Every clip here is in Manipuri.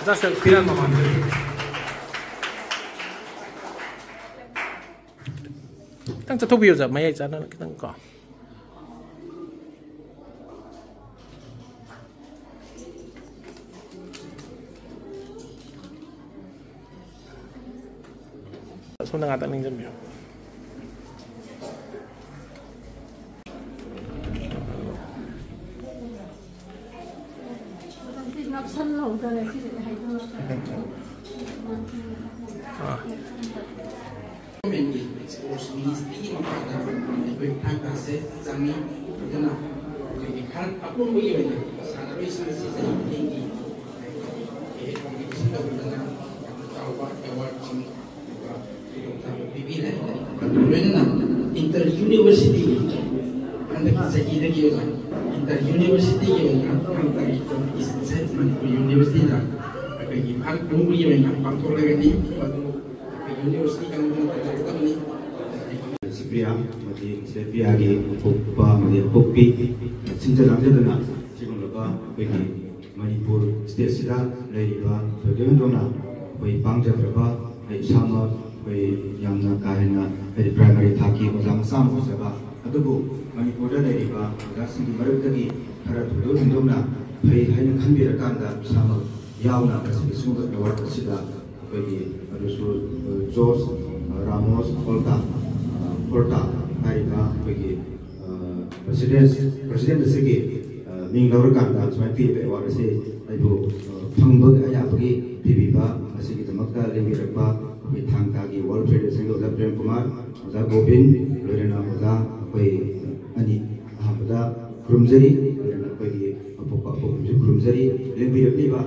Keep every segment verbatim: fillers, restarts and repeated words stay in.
ꯂꯥꯁꯇ ꯐꯤꯔꯥꯜ ꯃꯃꯥꯟ꯫ ꯈꯤꯇꯪ ꯆꯠꯊꯣꯛꯄꯤꯌꯣ, ꯁꯥꯔ, ꯃꯌꯥꯏ ꯆꯥꯅꯅ ꯈꯤꯇꯪ ꯀꯣ꯫ ꯑꯁꯣꯝꯗ ꯉꯥꯛꯇꯪ ꯅꯤꯡꯁꯤꯟꯕꯤꯌꯨ꯫ ꯅꯞꯁꯜꯍꯧꯗꯔꯦ ꯁꯤꯗꯗꯤ ꯍꯥꯏꯗꯣꯔꯛꯀꯅꯤ꯫ ꯑꯥ꯫ ꯒꯣꯔꯃꯦꯟꯒꯤ ꯁ꯭ꯄꯣꯔꯠꯁ ꯃꯤꯅꯤꯁꯇ꯭ꯔꯤꯒꯤ ꯃꯈꯥꯗ ꯑꯩꯈꯣꯏ ꯊꯥꯡ ꯇꯥꯁꯦ ꯆꯪꯉꯤ꯫ ꯑꯗꯨꯅ ꯑꯩꯈꯣꯏꯒꯤ ꯈꯔ ꯑꯄꯨꯟꯕꯒꯤ ꯑꯣꯏꯅ ꯁꯥꯟꯅꯔꯣꯏꯁꯤꯡ ꯑꯁꯤ ꯆꯍꯤ ꯈꯨꯗꯤꯡꯒꯤ ꯀꯝꯄꯤꯇꯤꯁꯟ ꯇꯧꯗꯅ ꯌꯥꯝꯅ ꯆꯥꯎꯕ ꯑꯦꯋꯥꯔꯗꯁꯤꯡ ꯑꯗꯨꯒ ꯈꯨꯗꯣꯡꯆꯥꯕ ꯄꯤꯕꯤꯔꯦ꯫ ꯑꯗꯨꯒ ꯂꯣꯏꯅꯅ ꯏꯟꯇꯔ ꯌꯨꯅꯤꯚꯔꯁꯤꯇꯤ ꯍꯟꯗꯛꯀꯤ ꯆꯍꯤꯗꯒꯤ ꯑꯣꯏꯅ ꯏꯟꯇꯔ ꯌꯨꯅꯤꯚꯔꯁꯤꯇꯤꯒꯤ ꯑꯣꯏꯅ ꯊꯥꯡ ꯇꯥꯒꯤ ꯀꯝꯄꯤꯇꯤꯁꯟꯁꯦ ꯃꯅꯤꯄꯨꯔ ꯌꯨꯅꯤꯚꯔꯁꯤꯇꯤꯗ ꯑꯩꯈꯣꯏꯒꯤ ꯏꯝꯐꯥꯜ ꯄꯨꯝꯕꯒꯤ ꯑꯣꯏꯅ ꯄꯥꯡꯊꯣꯛꯂꯒꯅꯤ꯫ ꯃꯗꯨ ꯑꯩꯈꯣꯏ ꯌꯨꯅꯤꯚꯔꯁꯤꯇꯤ ꯀꯥꯡꯕꯨꯅ ꯇꯧꯖꯒꯗꯕꯅꯤ꯫ ꯁꯤꯄ꯭ꯔꯤꯌꯥ ꯑꯃꯗꯤ ꯁꯤꯄ꯭ꯔꯤꯌꯥꯒꯤ ꯑꯄꯣꯛꯄ ꯑꯃꯗꯤ ꯑꯄꯣꯛꯄꯤ ꯁꯤꯟꯖ ꯂꯥꯡꯖꯗꯨꯅ ꯁꯤꯒꯨꯝꯂꯕ ꯑꯩꯈꯣꯏꯒꯤ ꯃꯅꯤꯄꯨꯔ ꯁ꯭ꯇꯦꯠꯁꯤꯗ ꯂꯩꯔꯤꯕ ꯊꯣꯏꯗꯣꯛ ꯍꯦꯟꯗꯣꯛꯅ ꯑꯩꯈꯣꯏ ꯄꯥꯡꯖꯗ꯭ꯔꯕ ꯑꯩ ꯏꯁꯥꯃꯛ ꯑꯩꯈꯣꯏ ꯌꯥꯝꯅ ꯀꯥ ꯍꯦꯟꯅ ꯍꯥꯏꯗꯤ ꯄ꯭ꯔꯥꯏꯃꯥꯔꯤ ꯊꯥꯛꯀꯤ ꯑꯣꯖꯥ ꯃꯆꯥ ꯑꯃ ꯑꯣꯏꯖꯕ, ꯑꯗꯨꯕꯨ ꯃꯅꯤꯄꯨꯔꯗ ꯂꯩꯔꯤꯕ ꯑꯣꯖꯥꯁꯤꯡꯒꯤ ꯃꯔꯛꯇꯒꯤ ꯈꯔ ꯊꯣꯏꯗꯣꯛ ꯍꯦꯟꯗꯣꯛꯅ ꯐꯩ ꯍꯥꯏꯅ ꯈꯟꯕꯤꯔꯀꯥꯟꯗ ꯏꯁꯥꯃꯛ ꯌꯥꯎꯅ ꯉꯁꯤꯒꯤ ꯁꯤꯒꯨꯝꯕ ꯑꯦꯋꯥꯔꯗ ꯑꯁꯤꯗ ꯑꯩꯈꯣꯏꯒꯤ ꯑꯗꯨꯁꯨ, ꯑ, ꯖꯣꯔꯖ, ꯑ, ꯔꯥꯃꯣꯁ ꯍꯣꯜꯇꯥ, ꯑ, ꯍꯣꯜꯇꯥ ꯍꯥꯏꯔꯤꯕ ꯑꯩꯈꯣꯏꯒꯤ, ꯑ, ꯄ꯭ꯔꯁꯤꯗꯦꯟ, ꯄ꯭ꯔꯁꯤꯗꯦꯟ ꯑꯁꯤꯒꯤ, ꯑ, ꯃꯤꯡ ꯂꯧꯔꯀꯥꯟꯗ ꯁꯨꯃꯥꯏꯅ ꯄꯤꯔꯤꯕ ꯑꯦꯋꯥꯔꯗ ꯑꯁꯤ ꯑꯩꯕꯨ, ꯑ, ꯐꯪꯕ ꯌꯥꯕꯒꯤ ꯄꯤꯕꯤꯕ ꯑꯁꯤꯒꯤꯗꯃꯛꯇ ꯂꯦꯡꯕꯤꯔꯛꯄ ꯑꯩꯈꯣꯏ ꯊꯥꯡ ꯇꯥꯒꯤ ꯋꯥꯔꯜ ꯐꯦꯗꯔꯦꯁꯟꯒꯤ ꯑꯣꯖꯥ ꯄ꯭ꯔꯦꯝ ꯀꯨꯃꯥꯔ, ꯑꯣꯖꯥ ꯒꯣꯕꯤꯟ, ꯂꯣꯏꯅꯅ ꯑꯣꯖꯥ ꯑꯩꯈꯣꯏ ꯑꯅꯤ ꯑꯍꯥꯟꯕꯗ ꯈꯨꯔꯨꯝꯖꯔꯤ, ꯂꯣꯏꯅꯅ ꯑꯩꯈꯣꯏꯒꯤ ꯑꯄꯣꯛꯄ ꯑꯄꯣꯛꯄꯁꯨ ꯈꯨꯔꯨꯝꯖꯔꯤ꯫ ꯂꯦꯡꯕꯤꯔꯛꯂꯤꯕ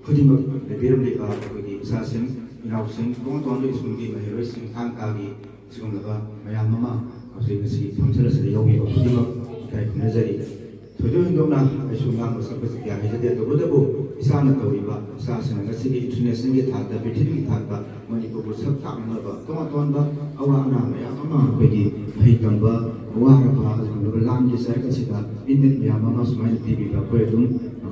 ꯈꯨꯗꯤꯡꯃꯛ, ꯂꯩꯕꯤꯔꯝꯂꯤꯕ ꯑꯩꯈꯣꯏꯒꯤ ꯏꯆꯥꯁꯤꯡ, ꯏꯅꯥꯎꯁꯤꯡ, ꯇꯣꯉꯥꯟ ꯇꯣꯉꯥꯟꯕ ꯁ꯭ꯀꯨꯜꯒꯤ ꯃꯍꯩꯔꯣꯏꯁꯤꯡ, ꯊꯥꯡ ꯇꯥꯒꯤ ꯁꯤꯒꯨꯝꯂꯕ ꯃꯌꯥꯝ ꯑꯃ ꯍꯧꯖꯤꯛ ꯉꯁꯤ ꯐꯪꯁꯟ ꯑꯁꯤꯗ ꯌꯥꯎꯕꯤꯕ ꯈꯨꯗꯤꯡꯃꯛ ꯏꯀꯥꯏ ꯈꯨꯝꯅꯖꯔꯤ꯫ ꯊꯣꯏꯗꯣꯛ ꯍꯦꯟꯗꯣꯛꯅ ꯑꯩꯁꯨ ꯉꯥꯡꯕ ꯁꯛꯄꯁꯤ ꯀꯌꯥ ꯍꯩꯖꯗꯦ, ꯇꯧꯕꯇꯕꯨ ꯏꯁꯥꯅ ꯇꯧꯔꯤꯕ ꯏꯆꯥꯁꯤꯡꯅ ꯉꯁꯤꯒꯤ ꯏꯟꯇꯔꯅꯦꯁꯅꯦꯜꯒꯤ ꯊꯥꯛꯇ, ꯄ꯭ꯔꯤꯊꯤꯕꯤꯒꯤ ꯊꯥꯛꯇ ꯃꯅꯤꯄꯨꯔꯕꯨ ꯁꯛ ꯇꯥꯛꯅꯅꯕ ꯇꯣꯉꯥꯟ ꯇꯣꯉꯥꯟꯕ ꯑꯋꯥ ꯑꯅꯥ ꯃꯌꯥꯝ ꯑꯃ, ꯑꯩꯈꯣꯏꯒꯤ ꯃꯍꯩ ꯇꯝꯕ ꯋꯥꯔꯕ ꯑꯗꯨꯒꯨꯝꯂꯕ ꯂꯥꯟꯒꯤ ꯆꯩꯔꯛ ꯑꯁꯤꯗ ꯏꯟꯗꯤꯌꯟ ꯃꯌꯥꯝ ꯑꯃ ꯁꯨꯃꯥꯏꯅ ꯄꯤꯕꯤꯕ ꯑꯩꯈꯣꯏ ꯑꯗꯨꯝ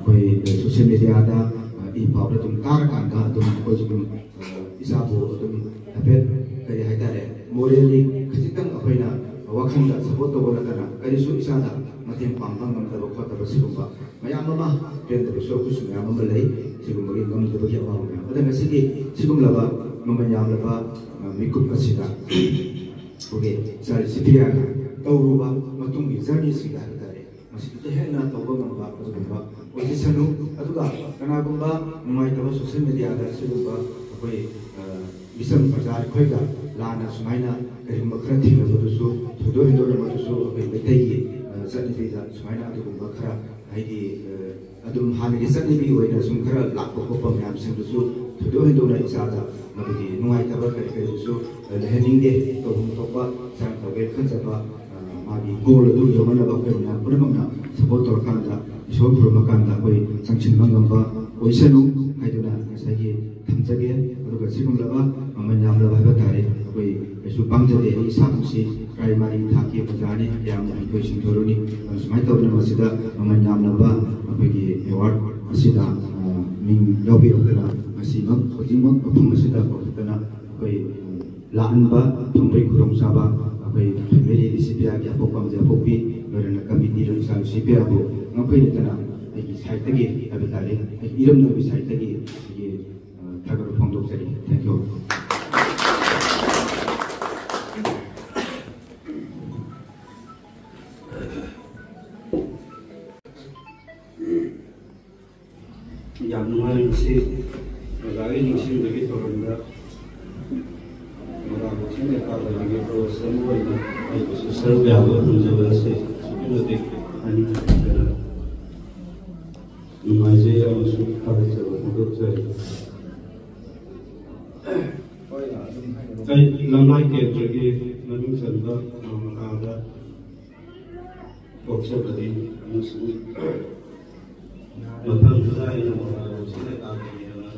ꯑꯩꯈꯣꯏ ꯁꯣꯁꯤꯌꯦꯜ ꯃꯦꯗꯤꯌꯥꯗ, ꯑ, ꯄꯥꯎꯗ ꯑꯗꯨꯝ ꯇꯥꯔꯀꯥꯟꯗ ꯑꯗꯨꯝ ꯑꯩꯈꯣꯏꯁꯨ ꯑꯗꯨꯝ, ꯑ, ꯏꯁꯥꯕꯨ ꯑꯗꯨꯝ ꯍꯥꯏꯐꯦꯠ, ꯀꯔꯤ ꯍꯥꯏꯇꯥꯔꯦ, ꯃꯣꯔꯦꯜꯂꯤ ꯈꯖꯤꯛꯇꯪ ꯑꯩꯈꯣꯏꯅ ꯋꯥꯈꯜꯗ ꯁꯞꯄꯣꯔꯠ ꯇꯧꯕ ꯅꯠꯇꯅ ꯀꯔꯤꯁꯨ ꯏꯁꯥꯗ ꯃꯇꯦꯡ ꯄꯥꯡꯕ ꯉꯝꯗꯕ ꯈꯣꯠꯇꯕ ꯁꯤꯒꯨꯝꯕ ꯃꯌꯥꯝ ꯑꯃ ꯄꯦꯟꯗꯕꯁꯨ ꯑꯩꯈꯣꯏꯁꯨ ꯃꯌꯥꯝ ꯑꯃ ꯂꯩ꯫ ꯁꯤꯒꯨꯝꯕꯒꯤ ꯉꯝꯗꯕꯒꯤ ꯑꯋꯥꯕ ꯃꯌꯥꯝ꯫ ꯑꯗ ꯉꯁꯤꯒꯤ ꯁꯤꯒꯨꯝꯂꯕ ꯃꯃꯜ ꯌꯥꯝꯂꯕ, ꯑ, ꯃꯤꯀꯨꯞ ꯑꯁꯤꯗ ꯑꯩꯈꯣꯏꯒꯤ ꯁꯥꯔ ꯁꯤꯄꯤꯌꯥꯅ ꯇꯧꯔꯨꯕ ꯃꯇꯨꯡꯒꯤ ꯖꯔꯅꯤꯁꯤꯡꯗ ꯍꯥꯏꯕ ꯇꯥꯔꯦ, ꯃꯁꯤꯗꯒꯤ ꯍꯦꯟꯅ ꯇꯧꯕ ꯉꯝꯕ ꯑꯗꯨꯒꯨꯝꯕ ꯑꯣꯏꯖꯁꯅꯨ꯫ ꯑꯗꯨꯒ ꯀꯅꯥꯒꯨꯝꯕ ꯅꯨꯡꯉꯥꯏꯇꯕ ꯁꯣꯁꯤꯌꯦꯜ ꯃꯦꯗꯤꯌꯥꯗ ꯁꯤꯒꯨꯝꯕ ꯑꯩꯈꯣꯏ, ꯑ, ꯃꯤꯆꯝ ꯄ꯭ꯔꯖꯥ ꯑꯩꯈꯣꯏꯒ ꯂꯥꯟꯅ ꯁꯨꯃꯥꯏꯅ ꯀꯔꯤꯒꯨꯝꯕ ꯈꯔ ꯊꯦꯡꯅꯕꯗꯨꯁꯨ, ꯊꯣꯏꯗꯣꯛ ꯍꯦꯟꯗꯣꯛꯅꯕꯗꯨꯁꯨ ꯑꯩꯈꯣꯏ ꯃꯩꯇꯩꯒꯤ, ꯑ, ꯆꯠꯅꯕꯤꯗ ꯁꯨꯃꯥꯏꯅ ꯑꯗꯨꯒꯨꯝꯕ ꯈꯔ ꯍꯥꯏꯗꯤ, ꯑ, ꯑꯗꯨꯝ ꯍꯥꯟꯅꯒꯤ ꯆꯠꯅꯕꯤ ꯑꯣꯏꯅ ꯁꯨꯝ ꯈꯔ ꯂꯥꯛꯄ ꯈꯣꯠꯄ ꯃꯌꯥꯝꯁꯤꯡꯗꯨꯁꯨ ꯊꯣꯏꯗꯣꯛ ꯍꯦꯟꯗꯣꯛꯅ ꯏꯁꯥꯗ ꯃꯗꯨꯒꯤ ꯅꯨꯡꯉꯥꯏꯇꯕ ꯀꯔꯤ ꯀꯔꯤꯗꯨꯁꯨ, ꯑ, ꯂꯩꯍꯟꯅꯤꯡꯗꯦ꯫ ꯇꯧꯐꯝ ꯊꯣꯛꯄ ꯏꯁꯥꯅ ꯇꯧꯒꯦ ꯈꯟꯖꯕ, ꯑ, ꯃꯥꯒꯤ ꯒꯣꯜ ꯑꯗꯨ ꯌꯧꯅꯅꯕ ꯑꯩꯈꯣꯏ ꯃꯌꯥꯝ ꯄꯨꯝꯅꯃꯛꯅ ꯁꯞꯄꯣꯔꯠ ꯇꯧꯔꯀꯥꯟꯗ, ꯏꯁꯣꯔ ꯈꯨꯔꯨꯝꯃꯀꯥꯟꯗ ꯑꯩꯈꯣꯏ ꯆꯪꯁꯤꯟꯕ ꯉꯝꯕ ꯑꯣꯏꯁꯅꯨ ꯍꯥꯏꯗꯨꯅ ꯉꯁꯥꯏꯒꯤ ꯊꯝꯖꯒꯦ꯫ ꯑꯗꯨꯒ ꯁꯤꯒꯨꯝꯂꯕ ꯃꯃꯜ ꯌꯥꯝꯂꯕ ꯍꯥꯏꯕ ꯇꯥꯔꯦ, ꯑꯩꯈꯣꯏ ꯀꯩꯁꯨ ꯄꯥꯝꯖꯗꯦ꯫ ꯑꯩ ꯏꯁꯥꯃꯛꯁꯤ ꯄ꯭ꯔꯥꯏꯃꯥꯔꯤ ꯊꯥꯛꯀꯤ ꯑꯣꯖꯥꯅꯤ, ꯌꯥꯝꯅ ꯍꯩꯊꯣꯏ ꯁꯤꯡꯊꯣꯏꯔꯨꯅꯤ꯫ ꯑꯗꯨꯅ ꯁꯨꯃꯥꯏꯅ ꯇꯧꯗꯅ ꯃꯁꯤꯗ ꯃꯃꯜ ꯌꯥꯝꯂꯕ ꯑꯩꯈꯣꯏꯒꯤ ꯑꯦꯋꯥꯔꯗ ꯑꯁꯤꯗ, ꯑ, ꯃꯤꯡ ꯌꯥꯎꯕꯤꯔꯛꯇꯅ ꯉꯁꯤꯃꯛ ꯍꯧꯖꯤꯛꯃꯛ ꯃꯐꯝ ꯑꯁꯤꯗ ꯀꯧꯔꯛꯇꯅ ꯑꯩꯈꯣꯏ, ꯑ, ꯂꯥꯛꯍꯟꯕ ꯐꯪꯕꯒꯤ ꯈꯨꯗꯣꯡꯆꯥꯕ ꯑꯩꯈꯣꯏ ꯐꯦꯃꯤꯂꯤ ꯁꯤꯄꯤꯌꯥꯒꯤ ꯑꯄꯣꯛꯄ ꯑꯃꯗꯤ ꯑꯄꯣꯛꯄꯤ, ꯂꯣꯏꯅꯅ ꯀꯃꯤꯇꯤ ꯂꯣꯏꯅ ꯁꯤꯄꯤꯌꯥꯕꯨ ꯉꯝꯈꯩ ꯂꯩꯇꯅ ꯑꯩꯒꯤ ꯁꯥꯏꯠꯇꯒꯤ ꯍꯥꯏꯕ ꯇꯥꯔꯦ, ꯑꯩꯒꯤ ꯏꯔꯝꯗꯝꯒꯤ ꯁꯥꯏꯠꯇꯒꯤ ꯑꯩꯒꯤ, ꯑ, ꯊꯥꯒꯠꯄ ꯐꯣꯡꯗꯣꯛꯆꯔꯤ꯫ Thank you꯫ ꯌꯥꯝ ꯅꯨꯡꯉꯥꯏ꯫ ꯉꯁꯤ ꯑꯣꯖꯥꯒꯤ ꯅꯤꯡꯁꯤꯡꯕꯒꯤ ꯊꯧꯔꯝꯗ ꯑꯣꯖꯥꯕꯨ ꯆꯤꯡꯗ ꯀꯥꯗꯕꯒꯤ ꯄ꯭ꯔꯣꯐꯦꯁꯔ ꯑꯃ ꯑꯣꯏꯅ ꯑꯩꯕꯨꯁꯨ ꯁꯔꯨꯛ ꯌꯥꯕ ꯐꯪꯖꯕ ꯑꯁꯤ ꯑꯁꯨꯛꯀꯤ ꯃꯇꯤꯛ ꯍꯥꯏꯅꯤꯡꯗꯅ ꯅꯨꯡꯉꯥꯏꯖꯩ ꯑꯃꯁꯨꯡ ꯊꯥꯒꯠꯆꯕ ꯐꯣꯡꯗꯣꯛꯆꯔꯤ꯫ ꯑꯩ ꯂꯝꯂꯥꯏ ꯀꯦꯟꯗ꯭ꯔꯒꯤ ꯃꯅꯨꯡ ꯆꯟꯕ ꯃꯃꯥꯀꯥꯗ ꯄꯣꯛꯆꯕꯅꯤ ꯑꯃꯁꯨꯡ ꯃꯐꯝꯗꯨꯗ ꯑꯩꯅ ꯃꯃꯥꯂꯣꯝꯁꯤꯗ ꯀꯥꯈꯤꯗꯅ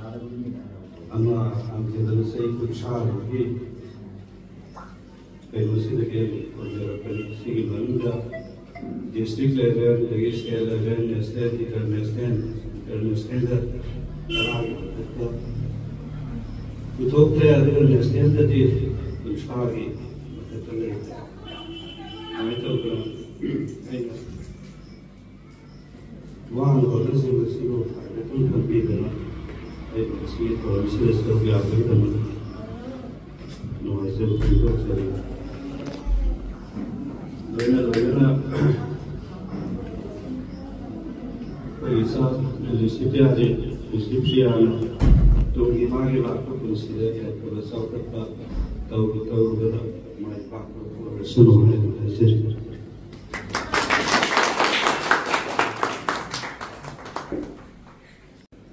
ꯑꯃ ꯍꯥꯡꯈꯤꯗꯅ ꯆꯍꯤ ꯀꯨꯟꯊ꯭ꯔꯥꯃꯨꯛꯀꯤ ꯀꯩꯅꯣꯁꯤꯗꯒꯤ ꯑꯣꯏꯖꯔꯛꯄꯅꯤ꯫ ꯁꯤꯒꯤ ꯃꯅꯨꯡꯗ district level, ꯑꯗꯒꯤ state level, national, international, international ꯇꯔꯥꯒꯤ ꯃꯊꯛꯇ ꯄꯨꯊꯣꯛꯈ꯭ꯔꯦ, ꯑꯗꯨꯒ ꯅꯦꯁꯅꯦꯜꯗꯗꯤ ꯀꯨꯟꯊ꯭ꯔꯥꯒꯤ ꯃꯊꯛꯇ ꯂꯩꯔꯦ꯫ ꯑꯗꯨꯃꯥꯏꯅ ꯇꯧꯗꯅ ꯑꯩꯅ ꯋꯥꯅ ꯍꯣꯠꯅꯖꯕꯁꯤꯕꯨ ꯐꯥꯏꯗ ꯑꯗꯨꯝ ꯈꯪꯕꯤꯗꯅ ꯑꯩꯕꯨ ꯉꯁꯤꯒꯤ ꯊꯧꯔꯝꯁꯤꯗ ꯁꯔꯨꯛ ꯌꯥꯕꯒꯤꯗꯃꯛ ꯅꯨꯡꯉꯥꯏꯖꯕ ꯐꯣꯡꯗꯣꯛꯆꯔꯤ꯫ ꯂꯣꯏꯅ ꯂꯣꯏꯅꯅ ꯑꯩꯈꯣꯏ ꯏꯆꯥ ꯂꯤꯁꯤꯄꯤꯌꯥꯁꯦ, ꯂꯤꯁꯤꯄꯤꯌꯥꯅ ꯇꯨꯡꯒꯤ ꯃꯥꯒꯤ ꯂꯥꯛꯄ ꯄꯨꯟꯁꯤꯗ ꯌꯥꯏꯐꯕ ꯆꯥꯎꯈꯠꯄ ꯇꯧꯔꯨ ꯇꯧꯔꯨꯕꯗ ꯃꯥꯏ ꯄꯥꯛꯄ ꯑꯣꯏꯔꯁꯅꯨ ꯍꯥꯏꯅ ꯍꯥꯏꯖꯔꯤ꯫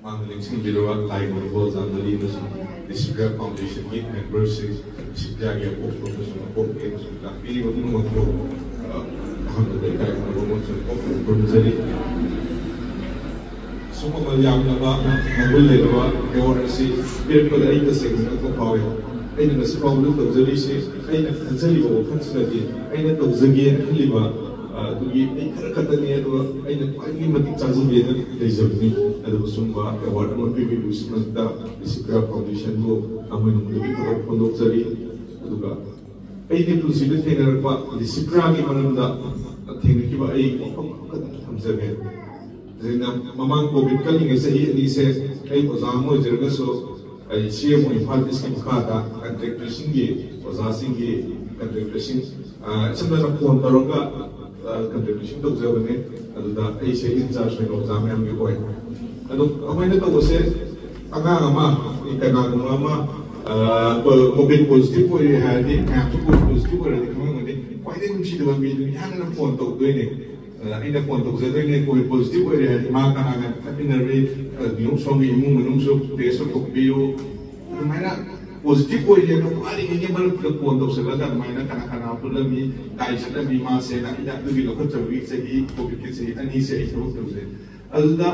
ꯃꯥꯅ ꯂꯦꯡꯁꯤꯟꯕꯤꯔꯕ ꯂꯥꯏ ꯒꯨꯔꯨ ꯕꯣꯜ ꯆꯥꯟꯗꯅꯤ ꯑꯃꯁꯨꯡ ꯗꯤꯁꯤꯄ꯭ꯂꯤꯟ ꯐꯥꯎꯟꯗꯦꯁꯟꯒꯤ ꯃꯦꯝꯕꯔꯁꯤꯡ, ꯗꯤꯁꯤꯄ꯭ꯂꯤꯟꯒꯤ ꯑꯄꯣꯛꯄ ꯑꯃꯁꯨꯡ ꯑꯄꯣꯛꯄ ꯑꯃꯁꯨꯡ ꯂꯥꯛꯄꯤꯔꯤꯕ ꯄꯨꯝꯅꯃꯛꯄꯨ, ꯑ, ꯑꯍꯥꯟꯕꯗ ꯏꯀꯥꯏ ꯈꯨꯝꯅꯕ ꯑꯃꯁꯨꯡ ꯈꯨꯔꯨꯝꯖꯔꯤ꯫ ꯑꯁꯨꯝꯕ ꯃꯃꯜ ꯌꯥꯝꯂꯕ ꯃꯒꯨꯟ ꯂꯩꯔꯕ ꯑꯦꯋꯥꯔꯗ ꯑꯁꯤ ꯄꯤꯔꯛꯄꯗ ꯑꯩ ꯇꯁꯦꯡꯅ ꯉꯛꯄ ꯐꯥꯎꯏ꯫ ꯑꯩꯅ ꯉꯁꯤ ꯐꯥꯎꯕꯗ ꯇꯧꯖꯔꯤꯁꯤ, ꯑꯩꯅ ꯈꯟꯖꯔꯤꯕ ꯋꯥꯈꯜꯁꯤꯅꯗꯤ, ꯑꯩꯅ ꯇꯧꯖꯒꯦꯅ ꯈꯜꯂꯤꯕ, ꯑ, ꯑꯗꯨꯒꯤ ꯑꯩ ꯈꯔ ꯈꯛꯇꯅꯤ, ꯑꯗꯨꯒ ꯑꯩꯅ ꯈ꯭ꯋꯥꯏꯗꯒꯤ ꯃꯇꯤꯛ ꯆꯥꯖꯒꯦꯅ ꯂꯩꯖꯕꯅꯤ꯫ ꯑꯗꯨꯒ ꯁꯨꯝꯕ ꯑꯦꯋꯥꯔꯗ ꯑꯃ ꯄꯤꯕꯤꯕꯁꯤꯃꯛꯇ ꯂꯤꯁꯤꯄ꯭ꯔꯥ ꯐꯥꯎꯟꯗꯦꯁꯟꯕꯨ ꯊꯃꯣꯏ ꯅꯨꯡꯗꯒꯤ ꯊꯥꯒꯠꯄ ꯐꯣꯡꯗꯣꯛꯆꯔꯤ꯫ ꯑꯗꯨꯒ ꯑꯩꯒꯤ ꯄꯨꯟꯁꯤꯗ ꯊꯦꯡꯅꯔꯛꯄ ꯂꯤꯁꯤꯄ꯭ꯔꯥꯒꯤ ꯃꯔꯝꯗ ꯊꯦꯡꯅꯈꯤꯕ ꯑꯩ ꯋꯥꯐꯝ ꯑꯃꯈꯛꯇꯪ ꯊꯝꯖꯒꯦ꯫ ꯑꯩꯅ ꯃꯃꯥꯡ ꯀꯣꯚꯤꯗ ꯀꯜꯂꯤꯉꯩ ꯆꯍꯤ ꯑꯅꯤꯁꯦ ꯑꯩ ꯑꯣꯖꯥ ꯑꯃ ꯑꯣꯏꯖꯔꯒꯁꯨ, ꯑꯩ ꯁꯤ ꯑꯦꯝ ꯑꯣ ꯏꯝꯐꯥꯜ ꯏꯁꯀꯤ ꯃꯈꯥꯗ ꯀꯟꯇ꯭ꯔꯦꯛꯇꯔꯁꯤꯡꯒꯤ, ꯑꯣꯖꯥꯁꯤꯡꯒꯤ ꯀꯟꯇ꯭ꯔꯦꯛꯇꯔꯁꯤꯡ, ꯑ, ꯏꯁꯝ ꯁꯝꯅ ꯐꯣꯟ ꯇꯧꯔꯒ, ꯑ, ꯀꯟꯇ꯭ꯔꯦꯛꯇꯔꯁꯤꯡ ꯇꯧꯖꯕꯅꯦ꯫ ꯑꯗꯨꯗ ꯑꯩꯁꯦ ꯏꯟꯆꯥꯔꯖ ꯑꯣꯏꯅ ꯑꯣꯖꯥ ꯃꯌꯥꯝꯒꯤ ꯑꯣꯏ꯫ ꯑꯗꯣ ꯑꯩꯈꯣꯏꯅ ꯇꯧꯕꯁꯦ, ꯑꯉꯥꯡ ꯑꯃ, ꯀꯅꯥꯒꯨꯝꯕ ꯑꯃ, ꯑ, ꯀꯣ-, ꯀꯣꯚꯤꯗ ꯄꯣꯖꯤꯇꯤꯚ ꯑꯣꯏꯔꯦ ꯍꯥꯏꯔꯗꯤ, ꯃꯌꯥꯝꯁꯨ ꯀꯣꯚꯤꯗ ꯄꯣꯖꯤꯇꯤꯚ ꯑꯣꯏꯔꯗꯤ ꯈꯪꯉꯝꯒꯅꯤ, ꯈ꯭ꯋꯥꯏꯗꯒꯤ ꯅꯨꯡꯁꯤꯗꯕ ꯃꯤꯗꯨꯅꯤ ꯍꯥꯟꯅ ꯐꯣꯟ ꯇꯧꯗꯣꯏꯅꯦ꯫ ꯑꯗ ꯑꯩꯅ ꯐꯣꯟ ꯇꯧꯖꯗꯣꯏꯅꯦ, ꯀꯣꯚꯤꯗ ꯄꯣꯖꯤꯇꯤꯚ ꯑꯣꯏꯔꯦ ꯍꯥꯏꯗꯤ ꯃꯥ ꯀꯅꯥꯒ ꯆꯠꯃꯤꯟꯅꯔꯨꯏ, ꯑ, ꯌꯨꯝ ꯁꯣꯝꯒꯤ ꯏꯃꯨꯡ ꯃꯅꯨꯡꯁꯨ ꯇꯦꯁ ꯇꯧꯊꯣꯛꯄꯤꯌꯨ꯫ ꯑꯗꯨꯃꯥꯏꯅ ꯄꯣꯖꯤꯇꯤꯚ ꯑꯣꯏꯔꯦ ꯑꯗꯣ ꯋꯥꯔꯤꯉꯩꯒꯤ ꯃꯔꯛꯇꯨꯗ ꯐꯣꯟ ꯇꯧꯁꯤꯜꯂꯒ ꯑꯗꯨꯃꯥꯏꯅ ꯀꯅꯥ ꯀꯅꯥ ꯄꯨꯜꯂꯝꯃꯤ, ꯀꯥꯏ ꯆꯠꯂꯝꯃꯤ, ꯃꯥꯁꯦꯅ ꯑꯩꯅ ꯑꯗꯨꯒꯤ ꯂꯧꯈꯠꯆꯕꯒꯤ ꯆꯍꯤ, ꯀꯣꯚꯤꯗꯀꯤ ꯆꯍꯤ ꯑꯅꯤꯁꯦ ꯑꯩ ꯊꯕꯛ ꯇꯧꯖꯩ꯫ ꯑꯗꯨꯗ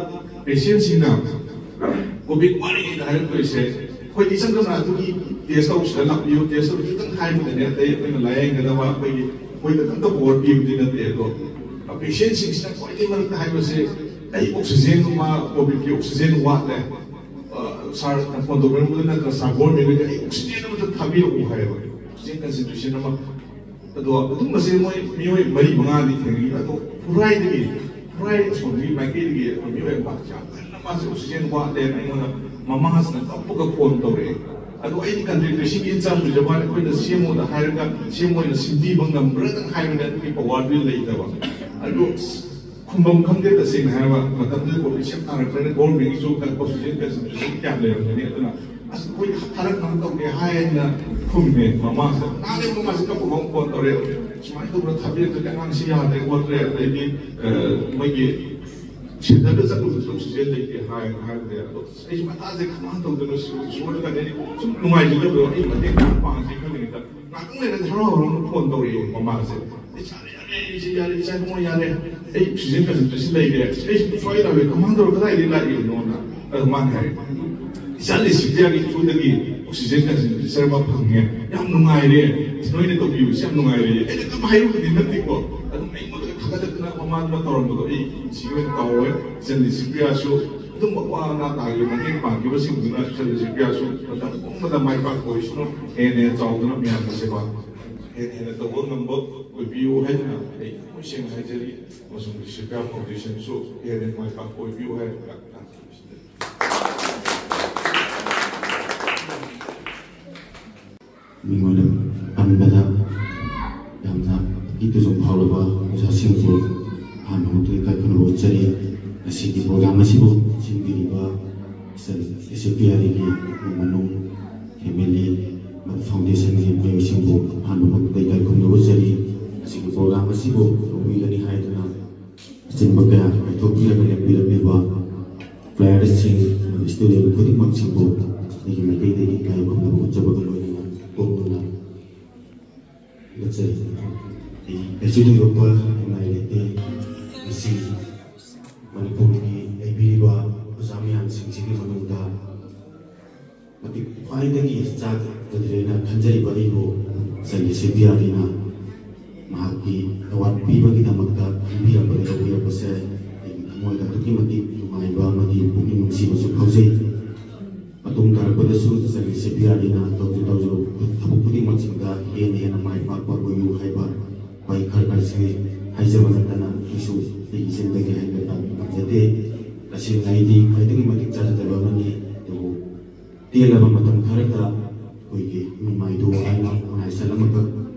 ꯄꯦꯁꯦꯟꯁꯤꯡꯅ ꯀꯣꯚꯤꯗ ꯋꯥꯔꯤꯉꯩꯗ ꯍꯥꯏꯔꯛꯇꯣꯏꯁꯦ, ꯑꯩꯈꯣꯏꯗꯤ ꯏꯁꯝ ꯁꯝꯅ ꯑꯗꯨꯒꯤ ꯇꯦꯁ ꯇꯧꯁꯤꯗ ꯂꯥꯛꯄꯤꯌꯨ, ꯇꯦꯁ ꯇꯧꯕꯤꯌꯨ ꯈꯤꯇꯪ ꯍꯥꯏꯕꯗꯅꯦ, ꯑꯇꯩ ꯑꯩꯈꯣꯏꯅ ꯂꯥꯏꯌꯦꯡꯒꯗꯕ ꯑꯩꯈꯣꯏꯒꯤ, ꯑꯩꯈꯣꯏꯗ ꯈꯛꯇ ꯄꯋꯥꯔ ꯄꯤꯕꯗꯤ ꯅꯠꯇꯦ꯫ ꯑꯗꯣ ꯄꯦꯁꯦꯟꯁꯤꯡꯁꯤꯅ ꯈ꯭ꯋꯥꯏꯗꯒꯤ ꯃꯔꯛꯇ ꯍꯥꯏꯕꯁꯦ, "ꯑꯩ ꯑꯣꯛꯁꯤꯖꯦꯟ, ꯃꯥ ꯀꯣꯚꯤꯗꯀꯤ ꯑꯣꯛꯁꯤꯖꯦꯟ ꯋꯥꯠꯂꯦ, ꯁꯥꯔ ꯐꯣꯟ ꯇꯧꯕꯤꯔꯝꯕꯗꯨ ꯅꯠꯇ꯭ꯔ ꯁꯥꯔ ꯒꯣꯔꯃꯦꯟꯒꯤꯗ ꯑꯩ ꯑꯣꯛꯁꯤꯖꯦꯟ ꯑꯃꯇ ꯊꯥꯕꯤꯔꯛꯎ ꯍꯥꯏꯌꯦꯕ, ꯑꯣꯛꯁꯤꯖꯦꯟ ꯀꯟꯁꯦꯟꯇ꯭ꯔꯦꯁꯟ ꯑꯃ꯫ ꯑꯗꯣ ꯑꯗꯨꯝꯕꯁꯦ ꯃꯣꯏ ꯃꯤꯑꯣꯏ ꯃꯔꯤ ꯃꯉꯥꯗꯤ ꯊꯦꯡꯅꯈꯤ꯫ ꯑꯗꯣ ꯈꯨꯔꯥꯏꯗꯒꯤ, ꯈꯨꯔꯥꯏ ꯑꯁꯣꯝꯒꯤ ꯃꯥꯏꯀꯩꯗꯒꯤ ꯑꯩꯈꯣꯏ ꯃꯤꯑꯣꯏ ꯑꯃ ꯌꯥꯝ ꯀꯟꯅ ꯃꯥꯁꯦ ꯑꯣꯛꯁꯤꯖꯦꯟ ꯋꯥꯠꯂꯦꯅ ꯑꯩꯉꯣꯟꯗ ꯃꯃꯥꯁꯤꯅ ꯀꯞꯄꯒ ꯐꯣꯟ ꯇꯧꯔꯛꯑꯦ꯫ ꯑꯗꯣ ꯑꯩꯗꯤ ꯀꯟꯁꯦꯟꯇ꯭ꯔꯦꯁꯟꯒꯤ ꯏꯟꯆꯥꯔꯖ ꯑꯣꯏꯖꯕ ꯋꯥꯅꯤ, ꯑꯩꯈꯣꯏꯗ ꯁꯦꯝꯃꯣꯗ ꯍꯥꯏꯔꯒ ꯁꯦꯝꯃꯣꯏꯅ ꯁꯤꯟꯕꯤꯕ ꯉꯝꯕ꯭ꯔꯥꯗꯪ ꯍꯥꯏꯕꯅꯦ, ꯑꯗꯨꯒꯤ ꯄꯋꯥꯔꯗꯨꯗꯤ ꯂꯩꯇꯕ꯫ ꯑꯗꯣ ꯈꯨꯝꯕꯝ ꯈꯪꯗꯦ꯫ ꯇꯁꯦꯡꯅ ꯍꯥꯏꯔꯕ ꯃꯇꯝꯗꯨꯗ ꯀꯣꯚꯤꯁꯤꯜ ꯊꯥꯔꯛꯄꯅꯤꯅ ꯒꯣꯔꯃꯦꯟꯒꯤꯁꯨ ꯑꯣꯛꯁꯤꯖꯦꯟ ꯀꯟꯁꯦꯟꯇ꯭ꯔꯦꯁꯟ ꯀꯌꯥꯝ ꯂꯩꯔꯝꯒꯅꯤ꯫ ꯑꯗꯨꯅ ꯑꯁ ꯑꯩꯈꯣꯏ ꯊꯥꯔꯛꯅꯕ ꯇꯧꯒꯦ ꯍꯥꯏꯅ ꯈꯨꯝꯃꯦ ꯃꯃꯥꯁꯦ꯫ ꯅꯍꯥꯟꯗꯩ ꯃꯃꯥꯁꯦ ꯀꯞꯄ ꯑꯃꯨꯛ ꯐꯣꯟ ꯇꯧꯔꯛꯑꯦ, "ꯁꯨꯃꯥꯏꯅ ꯇꯧꯗꯅ ꯊꯥꯕꯤꯔꯛꯇ꯭ꯔꯗꯤ ꯑꯉꯥꯡꯁꯤ ꯌꯥꯗ꯭ꯔꯦ ꯈꯣꯠꯇ꯭ꯔꯦ, ꯑꯗꯩꯗꯤ ꯃꯣꯏꯒꯤ ꯁꯦꯟꯇꯔꯗ ꯆꯠꯂꯨꯕꯁꯨ ꯑꯣꯛꯁꯤꯖꯦꯟ ꯂꯩꯇꯦ" ꯍꯥꯏ ꯍꯥꯏꯕꯗꯤ꯫ ꯑꯗꯣ ꯑꯩꯁꯨ ꯃꯊꯥꯁꯦ ꯀꯃꯥꯏꯅ ꯇꯧꯗꯣꯏꯅꯣ, ꯁꯤ ꯏꯁꯣꯔꯗ ꯀꯔꯤ ꯁꯨꯝ ꯅꯨꯡꯉꯥꯏꯖꯗꯕꯗꯣ, ꯑꯩ ꯃꯇꯦꯡ ꯈꯔ ꯄꯥꯡꯁꯤ ꯈꯜꯂꯤꯉꯩꯗ ꯉꯥꯛꯇꯪ ꯂꯩꯔꯒ ꯍꯔꯥꯎ ꯍꯔꯥꯎꯅ ꯐꯣꯟ ꯇꯧꯔꯛꯑꯦ ꯃꯃꯥꯁꯦ꯫ "ꯏꯆꯥ ꯌꯥꯔꯦ, ꯏꯆꯥ ꯌꯥꯔꯦ, ꯏꯆꯥ ꯏꯕꯨꯡꯉꯣ ꯌꯥꯔꯦ, ꯑꯩ ꯑꯣꯛꯁꯤꯖꯦꯟ ꯀꯟꯁꯦꯟꯇ꯭ꯔꯦꯁꯟ ꯂꯩꯔꯦ, ꯑꯩ ꯁ꯭ꯋꯥꯏ ꯂꯥꯛꯑꯦ, ꯀꯃꯥꯏꯅ ꯇꯧꯔ ꯀꯗꯥꯏꯗꯒꯤ ꯂꯥꯛꯏꯅꯣꯅ?" ꯑꯗꯨ ꯃꯥꯅ ꯍꯥꯏꯔꯦ, "ꯏꯆꯥ ꯂꯤꯁꯤꯄ꯭ꯔꯤꯌꯥꯒꯤ ꯊ꯭ꯔꯨꯗꯒꯤ ꯑꯣꯛꯁꯤꯖꯦꯟ ꯀꯟꯁꯦꯟꯇ꯭ꯔꯦꯇꯔ ꯑꯃ ꯐꯪꯉꯦ, ꯌꯥꯝ ꯅꯨꯡꯉꯥꯏꯔꯦ, ꯅꯣꯏꯅ ꯇꯧꯕꯤꯕꯁꯦ ꯌꯥꯝ ꯅꯨꯡꯉꯥꯏꯔꯦ"꯫ ꯑꯩꯅ ꯀꯝ ꯍꯥꯏꯔꯨꯕꯗꯤ ꯅꯠꯇꯦꯀꯣ, ꯑꯗꯨꯝ ꯑꯩꯉꯣꯟꯗꯒ ꯊꯥꯒꯠꯂꯛꯇꯅ ꯃꯃꯥꯗꯨꯅ ꯇꯧꯔꯝꯕꯗꯣ ꯑꯩ ꯄꯨꯟꯁꯤꯒꯤ ꯑꯣꯏꯅ ꯀꯥꯎꯔꯣꯏ꯫ ꯏꯆꯟ ꯂꯤꯁꯤꯄ꯭ꯔꯤꯌꯥꯁꯨ ꯑꯗꯨꯝꯕ ꯑꯋꯥ ꯑꯅꯥ ꯇꯥꯈꯤꯕ ꯃꯇꯦꯡ ꯄꯥꯡꯈꯤꯕꯁꯤꯡꯗꯨꯅ ꯏꯆꯟ ꯂꯤꯁꯤꯄ꯭ꯔꯤꯌꯥꯁꯨ ꯃꯇꯝ ꯄꯨꯝꯕꯗ ꯃꯥꯏ ꯄꯥꯛꯄ ꯑꯣꯏꯁꯅꯨ, ꯍꯦꯟꯅ ꯍꯦꯟꯅ ꯆꯥꯎꯗꯨꯅ ꯃꯌꯥꯝꯒꯤ ꯁꯦꯕꯥ ꯍꯦꯟꯅ ꯍꯦꯟꯅ ꯇꯧꯕ ꯉꯝꯕ ꯑꯣꯏꯕꯤꯌꯨ ꯍꯥꯏꯗꯨꯅ ꯑꯩ ꯊꯃꯣꯏ ꯁꯦꯡꯅ ꯍꯥꯏꯖꯔꯤ꯫ ꯑꯃꯁꯨꯡ ꯂꯤꯁꯤꯄ꯭ꯔꯤꯌꯥ ꯐꯥꯎꯟꯗꯦꯁꯟꯁꯨ ꯍꯦꯟꯅ ꯍꯦꯟꯅ ꯃꯥꯏ ꯄꯥꯛꯄ ꯑꯣꯏꯕꯤꯌꯨ ꯍꯥꯏꯗꯨꯅ ꯃꯤꯡ ꯑꯣꯏꯅ ꯄꯟꯕꯗ ꯌꯥꯝꯅ ꯏ ꯇꯨꯖꯨꯡ ꯐꯥꯎꯔꯕ ꯑꯣꯖꯥꯁꯤꯡꯕꯨ ꯑꯍꯥꯟꯕ ꯃꯛꯇꯗ ꯏꯀꯥꯏ ꯈꯨꯝꯅꯕ ꯎꯠꯆꯔꯤ꯫ ꯉꯁꯤꯒꯤ ꯄ꯭ꯔꯣꯒ꯭ꯔꯥꯝ ꯑꯁꯤꯕꯨ ꯁꯤꯟꯕꯤꯔꯤꯕ ꯏꯆꯟ ꯑꯦꯁ ꯑꯦ ꯄꯤ ꯑꯥꯔꯒꯤ ꯏꯃꯨꯡ ꯃꯅꯨꯡ, ꯐꯦꯃꯤꯂꯤ, ꯐꯥꯎꯟꯗꯦꯁꯟꯒꯤ ꯃꯤꯑꯣꯏꯁꯤꯡꯕꯨ ꯑꯍꯥꯟꯕ ꯃꯛꯇꯗ ꯏꯀꯥꯏ ꯈꯨꯝꯅꯕ ꯎꯠꯆꯔꯤ꯫ ꯉꯁꯤꯒꯤ ꯄ꯭ꯔꯣꯒ꯭ꯔꯥꯝ ꯑꯁꯤꯕꯨ ꯇꯧꯕꯤꯒꯅꯤ ꯍꯥꯏꯗꯨꯅ ꯑꯆꯤꯟꯕ ꯀꯌꯥ ꯀꯥꯏꯊꯣꯛꯄꯤꯔꯒ ꯂꯦꯡꯕꯤꯔꯛꯂꯤꯕ ꯄ꯭ꯂꯦꯌꯔꯁꯤꯡ ꯑꯃꯗꯤ ꯁ꯭ꯇꯨꯗꯦꯟ ꯈꯨꯗꯤꯡꯃꯛꯁꯤꯡꯕꯨ ꯑꯩꯒꯤ ꯃꯥꯏꯀꯩꯗꯒꯤ ꯏꯀꯥꯏ ꯈꯨꯝꯅꯕ ꯎꯠꯆꯕꯒ ꯂꯣꯏꯅꯅ ꯀꯣꯛꯅꯅ ꯍꯥꯒꯠꯆꯔꯤ꯫ ꯑꯩ ꯀꯩꯁꯨ ꯊꯣꯏꯗꯣꯛꯄ ꯅꯤꯡꯉꯥꯏ ꯂꯩꯇꯦ꯫ ꯉꯁꯤ ꯃꯅꯤꯄꯨꯔꯒꯤ ꯂꯩꯕꯤꯔꯤꯕ ꯑꯣꯖꯥ ꯃꯌꯥꯝꯁꯤꯡꯁꯤꯒꯤ ꯃꯅꯨꯡꯗ ꯃꯇꯤꯛ ꯈ꯭ꯋꯥꯏꯗꯒꯤ ꯆꯥꯗ꯭ꯔꯦꯅ ꯈꯟꯖꯔꯤꯕ ꯑꯩꯕꯨ ꯆꯟꯗ꯭ꯔꯁꯦ ꯄꯤꯌꯥꯔꯤꯅ ꯃꯍꯥꯛꯀꯤ ꯑꯦꯋꯥꯔꯗ ꯄꯤꯕꯒꯤꯗꯃꯛꯇ ꯈꯟꯕꯤꯔꯛꯄꯗ ꯂꯧꯕꯤꯔꯛꯄꯁꯦ ꯑꯩꯒꯤ ꯊꯃꯣꯏꯗ ꯑꯗꯨꯛꯀꯤ ꯃꯇꯤꯛ ꯅꯨꯡꯉꯥꯏꯕ ꯑꯃꯗꯤ ꯄꯨꯛꯅꯤꯡ ꯅꯨꯡꯁꯤꯕꯁꯨ ꯐꯥꯎꯖꯩ꯫ ꯌꯥꯔꯤꯅ ꯇꯧꯖ ꯇꯧꯖꯔꯨ ꯊꯕꯛ ꯈꯨꯗꯤꯡꯃꯛꯁꯤꯡꯗ ꯍꯦꯟꯅ ꯍꯦꯟꯅ ꯃꯥꯏ ꯄꯥꯛꯄ ꯑꯣꯏꯌꯨ ꯍꯥꯏꯕ ꯋꯥꯍꯩ ꯈꯔ ꯈꯔꯁꯤ ꯍꯥꯏꯖꯕ ꯅꯠꯇꯅ ꯑꯩꯁꯨ ꯑꯩꯒꯤ ꯏꯆꯤꯟꯗꯒꯤ ꯍꯦꯟꯒꯠꯄ ꯉꯝꯖꯗꯦ꯫ ꯇꯁꯦꯡꯅ ꯑꯩꯗꯤ ꯈ꯭ꯋꯥꯏꯗꯒꯤ ꯃꯇꯤꯛ ꯆꯥꯖꯗꯕ ꯑꯃꯅꯤ꯫ ꯑꯗꯨꯕꯨ ꯇꯦꯜꯂꯕ ꯃꯇꯝ ꯈꯔꯗ ꯑꯩꯈꯣꯏꯒꯤ ꯃꯤꯃꯥꯏꯗꯨ ꯍꯥꯏꯅ ꯉꯥꯏꯁꯜ ꯑꯃꯈꯛ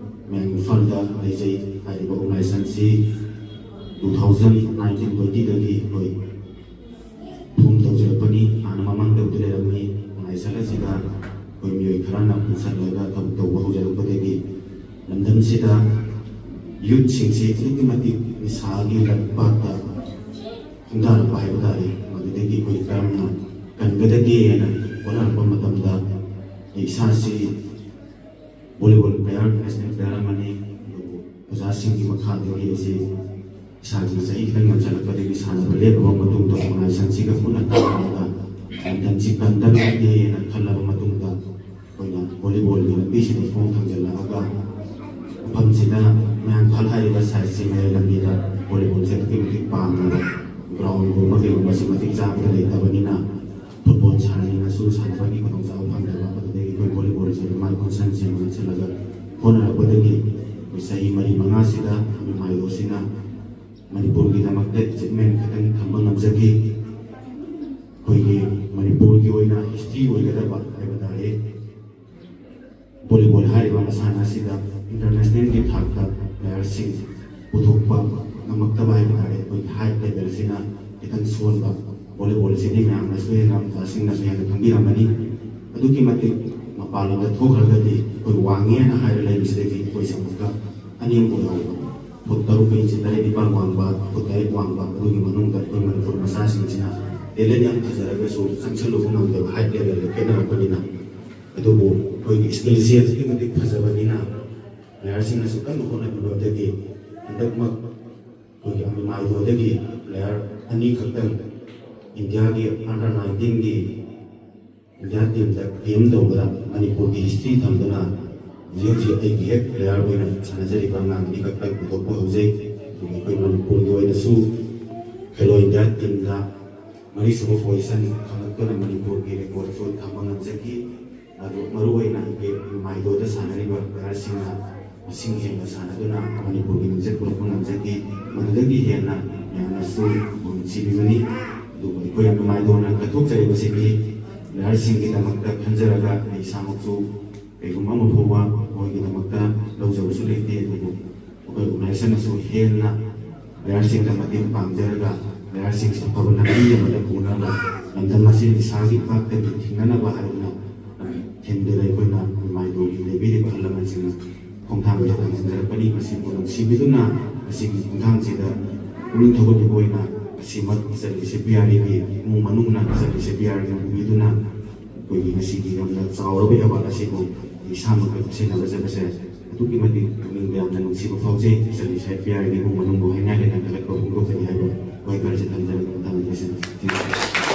ꯃꯌꯥꯝꯒꯤ ꯐꯜꯗ ꯂꯩꯖꯩ꯫ ꯍꯥꯏꯔꯤꯕ ꯑꯣꯔꯒꯅꯥꯏꯖꯦꯁꯟꯁꯤ ꯇꯨ ꯊꯥꯎꯖꯟ ꯅꯥꯏꯟꯇꯤꯟ ꯇ꯭ꯋꯦꯟꯇꯤꯗꯒꯤ ꯑꯩꯈꯣꯏ ꯐꯣꯝ ꯇꯧꯖꯔꯛꯄꯅꯤ꯫ ꯍꯥꯟꯅ ꯃꯃꯥꯡꯗꯕꯨꯗꯤ ꯂꯩꯔꯝꯃꯤ꯫ ꯉꯥꯏꯁꯜ ꯑꯁꯤꯗ ꯑꯩꯈꯣꯏ ꯃꯤꯑꯣꯏ ꯈꯔꯅ ꯄꯨꯟꯁꯤꯜꯂꯒ ꯊꯕꯛ ꯇꯧꯕ ꯍꯧꯖꯔꯛꯄꯗꯒꯤ ꯂꯝꯗꯝꯁꯤꯗ ꯌꯨꯠꯁꯤꯡꯁꯤ ꯑꯗꯨꯛꯀꯤ ꯃꯇꯤꯛ ꯅꯤꯁꯥꯒꯤ ꯂꯝꯄꯥꯛꯇ ꯈꯣꯡꯗꯥꯔꯛꯄ ꯍꯥꯏꯕ ꯇꯥꯔꯦ꯫ ꯃꯗꯨꯗꯒꯤ ꯑꯩꯈꯣꯏ ꯀꯔꯝꯅ ꯀꯟꯒꯗꯒꯦꯅ ꯍꯣꯠꯅꯔꯛꯄ ꯃꯇꯝꯗ ꯑꯩ ꯏꯁꯥꯁꯤ ꯚꯣꯂꯤꯕꯣꯜ ꯄ꯭ꯂꯦꯌꯔ, ꯅꯦꯁꯅꯦꯜ ꯄ꯭ꯂꯦꯌꯔ ꯑꯃꯅꯤ꯫ ꯑꯗꯨꯕꯨ ꯑꯣꯖꯥꯁꯤꯡꯒꯤ ꯃꯈꯥꯗꯒꯤ ꯑꯩꯁꯦ ꯏꯁꯥꯒꯤ ꯆꯍꯤ ꯈꯤꯇꯪ ꯌꯥꯝꯁꯤꯜꯂꯛꯄꯗꯒꯤ ꯁꯥꯟꯅꯕ ꯂꯦꯞꯂꯕ ꯃꯇꯨꯡꯗ ꯑꯣꯔꯒꯅꯥꯏꯖꯦꯁꯟꯁꯤꯒ ꯄꯨꯟꯅ ꯇꯥꯟꯅꯔꯒ ꯂꯝꯗꯝꯁꯤ ꯀꯟꯗꯕ ꯌꯥꯗꯦꯅ ꯈꯜꯂꯕ ꯃꯇꯨꯡꯗ ꯑꯩꯈꯣꯏꯅ ꯚꯣꯂꯤꯕꯣꯜꯒꯤ ꯂꯝꯕꯤꯁꯤꯗ ꯈꯣꯡ ꯊꯥꯡꯖꯤꯜꯂꯛꯑꯒ ꯃꯐꯝꯁꯤꯗ ꯃꯌꯥꯡꯐꯥꯜ ꯍꯥꯏꯔꯤꯕ ꯁꯥꯏꯠꯁꯤ ꯃꯌꯥꯏ ꯂꯝꯕꯤꯗ ꯚꯣꯂꯤꯕꯣꯜꯁꯦ ꯑꯗꯨꯛꯀꯤ ꯃꯇꯤꯛ ꯄꯥꯝꯅꯕ ꯒ꯭ꯔꯥꯎꯟꯒꯨꯝꯕ ꯀꯩꯒꯨꯝꯕꯁꯤ ꯃꯇꯤꯛ ꯆꯥꯕꯗ ꯂꯩꯇꯕꯅꯤꯅ ꯐꯨꯠꯕꯣꯜ ꯁꯥꯟꯅꯅꯤꯡꯉꯁꯨ ꯁꯥꯟꯅꯕꯒꯤ ꯈꯨꯗꯣꯡꯆꯥꯕ ꯐꯪꯗꯕ꯫ ꯑꯗꯨꯗꯒꯤ ꯑꯩꯈꯣꯏ ꯚꯣꯂꯤꯕꯣꯜꯁꯦ ꯃꯥꯏ ꯑꯣꯟꯁꯟꯁꯦ ꯉꯥꯡꯁꯜꯂꯒ ꯍꯣꯠꯅꯔꯛꯄꯗꯒꯤ ꯑꯩꯈꯣꯏ ꯆꯍꯤ ꯃꯔꯤ ꯃꯉꯥꯁꯤꯗ ꯃꯥꯏꯗꯣꯁꯤꯅ ꯃꯅꯤꯄꯨꯔꯒꯤꯗꯃꯛꯇ ꯑꯦꯆꯤꯞꯃꯦꯟ ꯈꯛꯇꯪ ꯊꯝꯕ ꯉꯝꯖꯈꯤ꯫ ꯑꯩꯈꯣꯏꯒꯤ ꯃꯅꯤꯄꯨꯔꯒꯤ ꯑꯣꯏꯅ ꯍꯤꯁꯇ꯭ꯔꯤ ꯑꯣꯏꯒꯗꯕ ꯍꯥꯏꯕ ꯇꯥꯔꯦ꯫ ꯚꯣꯂꯤꯕꯣꯜ ꯍꯥꯏꯔꯤꯕ ꯃꯁꯥꯟꯅ ꯑꯁꯤꯗ ꯏꯟꯇꯔꯅꯦꯁꯅꯦꯜꯒꯤ ꯊꯥꯛꯇ ꯄ꯭ꯂꯦꯌꯔꯁꯤꯡ ꯄꯨꯊꯣꯛꯄ ꯉꯝꯃꯛꯇꯕ ꯍꯥꯏꯕ ꯇꯥꯔꯦ꯫ ꯑꯩꯈꯣꯏꯒꯤ ꯍꯥꯏꯠ ꯂꯦꯚꯦꯜꯁꯤꯅ ꯈꯤꯇꯪ ꯁꯣꯟꯕ꯫ ꯚꯣꯂꯤꯕꯣꯜꯁꯤꯗꯤ ꯃꯌꯥꯝꯅꯁꯨ ꯍꯦꯟꯅ, ꯑꯣꯖꯥꯁꯤꯡꯅꯁꯨ ꯍꯦꯟꯅ ꯈꯪꯕꯤꯔꯝꯃꯅꯤ꯫ ꯑꯗꯨꯛꯀꯤ ꯃꯇꯤꯛ ꯃꯄꯥꯟ ꯂꯝꯗ ꯊꯣꯛꯈ꯭ꯔꯒꯗꯤ ꯑꯩꯈꯣꯏ ꯋꯥꯡꯉꯦꯅ ꯍꯥꯏꯔ ꯂꯩꯕꯁꯤꯗꯒꯤ ꯑꯩꯈꯣꯏꯁꯦ ꯑꯃꯨꯛꯀ ꯑꯅꯦꯝꯕ ꯌꯥꯎꯕ, ꯐꯨꯠ ꯇꯔꯨꯛ ꯏꯟꯆꯤ ꯇꯔꯦꯠ ꯅꯤꯄꯥꯜ ꯋꯥꯡꯕ, ꯐꯨꯠ ꯇꯔꯦꯠ ꯋꯥꯡꯕ, ꯑꯗꯨꯒꯤ ꯃꯅꯨꯡꯗ ꯑꯩꯈꯣꯏ ꯃꯅꯤꯄꯨꯔ ꯃꯆꯥꯁꯤꯡꯁꯤꯅ ꯇꯦꯂꯦꯟ ꯌꯥꯝ ꯐꯖꯔꯒꯁꯨ ꯆꯪꯁꯜꯂꯨꯕ ꯉꯝꯗꯕ ꯍꯥꯏꯠ ꯂꯦꯚꯦꯜꯗ ꯈꯦꯠꯅꯔꯛꯄꯅꯤꯅ꯫ ꯑꯗꯨꯕꯨ ꯑꯩꯈꯣꯏꯒꯤ ꯁ꯭ꯀꯤꯜꯁꯤ ꯑꯗꯨꯛꯀꯤ ꯃꯇꯤꯛ ꯐꯖꯕꯅꯤꯅ ꯄ꯭ꯂꯦꯌꯔꯁꯤꯡꯅꯁꯨ ꯀꯟꯅ ꯍꯣꯠꯅꯕꯤꯕꯗꯒꯤ ꯍꯟꯗꯛꯃꯛ ꯑꯩꯈꯣꯏꯒꯤ ꯑꯃꯤꯃꯥꯏꯗꯣꯗꯒꯤ ꯄ꯭ꯂꯦꯌꯔ ꯑꯅꯤꯈꯛꯇꯪ ꯏꯟꯗꯤꯌꯥꯒꯤ ꯑꯟꯗꯔ ꯅꯥꯏꯟꯇꯤꯟꯒꯤ ꯏꯟꯗꯤꯌꯥ ꯇꯤꯝꯗ ꯀ꯭ꯂꯦꯝ ꯇꯧꯕꯗ ꯃꯅꯤꯄꯨꯔꯒꯤ ꯍꯤꯁꯇ꯭ꯔꯤ ꯊꯝꯗꯨꯅ ꯍꯧꯖꯤꯛ ꯍꯧꯖꯤꯛ ꯑꯩꯒꯤ ꯍꯦꯛ ꯄ꯭ꯂꯦꯌꯔ ꯑꯣꯏꯅ ꯁꯥꯟꯅꯖꯔꯤꯕ ꯑꯉꯥꯡ ꯑꯅꯤꯈꯛꯇꯪ ꯄꯨꯊꯣꯛꯄ ꯍꯧꯖꯩ꯫ ꯑꯗꯨꯒ ꯑꯩꯈꯣꯏ ꯃꯅꯤꯄꯨꯔꯒꯤ ꯑꯣꯏꯅꯁꯨ ꯈꯦꯂꯣ ꯏꯟꯗꯤꯌꯥ ꯇꯤꯝꯗ ꯃꯔꯤꯁꯨꯕ ꯄꯣꯖꯤꯁꯟ ꯐꯪꯂꯛꯇꯨꯅ ꯃꯅꯤꯄꯨꯔꯒꯤ ꯔꯦꯀꯣꯔꯠꯁꯨ ꯊꯝꯕ ꯉꯝꯖꯈꯤ꯫ ꯃꯗꯨ ꯃꯔꯨꯑꯣꯏꯅ ꯑꯩꯈꯣꯏ ꯃꯥꯏꯗꯣꯗ ꯁꯥꯟꯅꯔꯤꯕ ꯄ꯭ꯂꯦꯌꯔꯁꯤꯡꯅ ꯃꯁꯤꯡ ꯍꯦꯟꯅ ꯁꯥꯟꯅꯗꯨꯅ ꯃꯅꯤꯄꯨꯔꯒꯤ ꯃꯤꯡꯆꯠ ꯄꯨꯔꯛꯄ ꯉꯝꯖꯈꯤ꯫ ꯃꯗꯨꯗꯒꯤ ꯍꯦꯟꯅ ꯃꯌꯥꯝꯅꯁꯨ ꯈꯨꯗꯣꯡ ꯊꯤꯕꯤꯕꯅꯤ꯫ ꯑꯗꯨꯕꯨ ꯑꯩꯈꯣꯏ ꯃꯥꯏꯗꯣꯅ ꯀꯠꯊꯣꯛꯆꯔꯤꯕꯁꯤꯗꯤ ꯄ꯭ꯂꯦꯌꯔꯁꯤꯡꯒꯤꯗꯃꯛꯇ ꯈꯟꯖꯔꯒ ꯑꯩ ꯏꯁꯥꯃꯛꯁꯨ ꯀꯩꯒꯨꯝꯕ ꯑꯃ ꯐꯥꯎꯕ ꯃꯈꯣꯏꯒꯤꯗꯃꯛꯇ ꯂꯧꯖꯕꯁꯨ ꯂꯩꯇꯦ꯫ ꯑꯗꯨꯕꯨ ꯑꯩꯈꯣꯏ ꯑꯣꯔꯒꯅꯥꯏꯖꯦꯁꯟꯅꯁꯨ ꯍꯦꯟꯅ ꯄ꯭ꯂꯦꯌꯔꯁꯤꯡꯗ ꯃꯇꯦꯡ ꯄꯥꯡꯖꯔꯒ ꯄ꯭ꯂꯦꯌꯔꯁꯤꯡꯁꯤ ꯑꯐꯕ ꯂꯝꯕꯤ ꯑꯃꯗ ꯄꯨꯅꯕ, ꯂꯝꯗꯝ ꯑꯁꯤ ꯅꯤꯁꯥꯒꯤ ꯏꯄꯥꯛꯇꯒꯤ ꯊꯤꯡꯅꯅꯕ ꯍꯥꯏꯗꯨꯅ ꯊꯤꯝꯗꯨꯗ ꯑꯩꯈꯣꯏꯅ ꯃꯥꯏꯗꯣꯒꯤ ꯂꯩꯕꯤꯔꯤꯕ ꯑꯍꯜ ꯂꯃꯟꯁꯤꯡꯅ ꯈꯣꯡꯊꯥꯡꯁꯤꯗ ꯊꯥꯡꯖꯤꯟꯖꯔꯛꯄꯅꯤ꯫ ꯃꯁꯤꯕꯨ ꯅꯨꯡꯁꯤꯕꯤꯗꯨꯅ ꯃꯁꯤꯒꯤ ꯈꯣꯡꯊꯥꯡꯁꯤꯗ ꯄꯨꯛꯅꯤꯡ ꯊꯧꯒꯠꯄꯤꯕ ꯑꯣꯏꯅ ꯉꯁꯤꯃꯛ ꯏꯆꯜ ꯂꯤꯁꯦ ꯄꯤ ꯑꯥꯔ ꯏꯒꯤ ꯏꯃꯨꯡ ꯃꯅꯨꯡꯅ ꯏꯆꯜ ꯂꯤꯁꯦ ꯄꯤ ꯑꯥꯔ ꯏꯕꯨ ꯄꯨꯕꯤꯗꯨꯅ ꯑꯩꯈꯣꯏꯒꯤ ꯉꯁꯤꯒꯤ ꯌꯥꯝꯅ ꯆꯥꯎꯔꯕ ꯑꯦꯋꯥꯔꯗ ꯑꯁꯤꯕꯨ ꯏꯁꯥꯃꯛ ꯁꯤꯖꯤꯟꯅꯕ ꯆꯠꯄꯁꯦ ꯑꯗꯨꯛꯀꯤ ꯃꯇꯤꯛ ꯄꯨꯛꯅꯤꯡꯗ ꯌꯥꯝꯅ ꯅꯨꯡꯁꯤꯕ ꯐꯥꯎꯖꯩ꯫ ꯏꯆꯜ ꯂꯤꯁꯦ ꯄꯤ ꯑꯥꯔ ꯏꯒꯤ ꯏꯃꯨꯡ ꯃꯅꯨꯡꯕꯨ ꯍꯥꯏꯅ ꯍꯦꯟꯅ ꯊꯥꯒꯠꯄ ꯐꯣꯡꯗꯣꯛꯆꯔꯤ ꯍꯥꯏꯕ ꯋꯥꯍꯩ ꯈꯔꯁꯤ ꯊꯝꯖꯔꯒ ꯃꯇꯥꯡ ꯑꯁꯤꯗ ꯂꯣꯏꯁꯤꯟꯖꯔꯤ꯫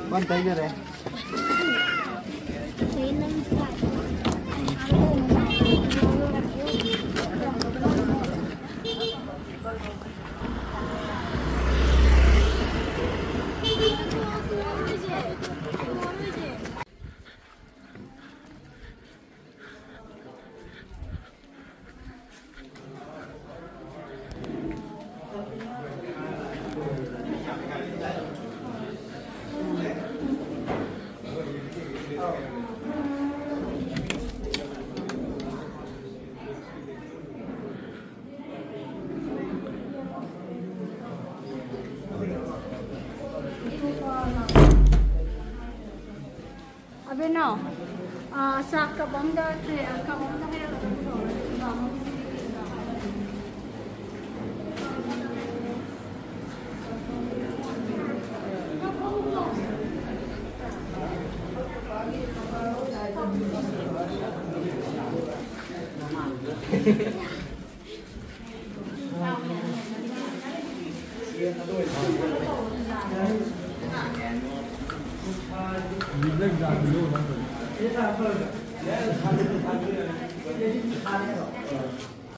ꯀꯣꯟ ꯇꯩꯅꯔꯦ꯫ ꯑꯕꯦꯅꯥꯎ, ꯑꯥ, ꯆꯥꯛ ꯀꯞ ꯑꯝꯗ, ꯇ꯭ꯔꯦ ꯀꯞ ꯑꯝꯗ ꯍꯩꯔꯒ ꯄꯨꯔꯛꯑꯣ꯫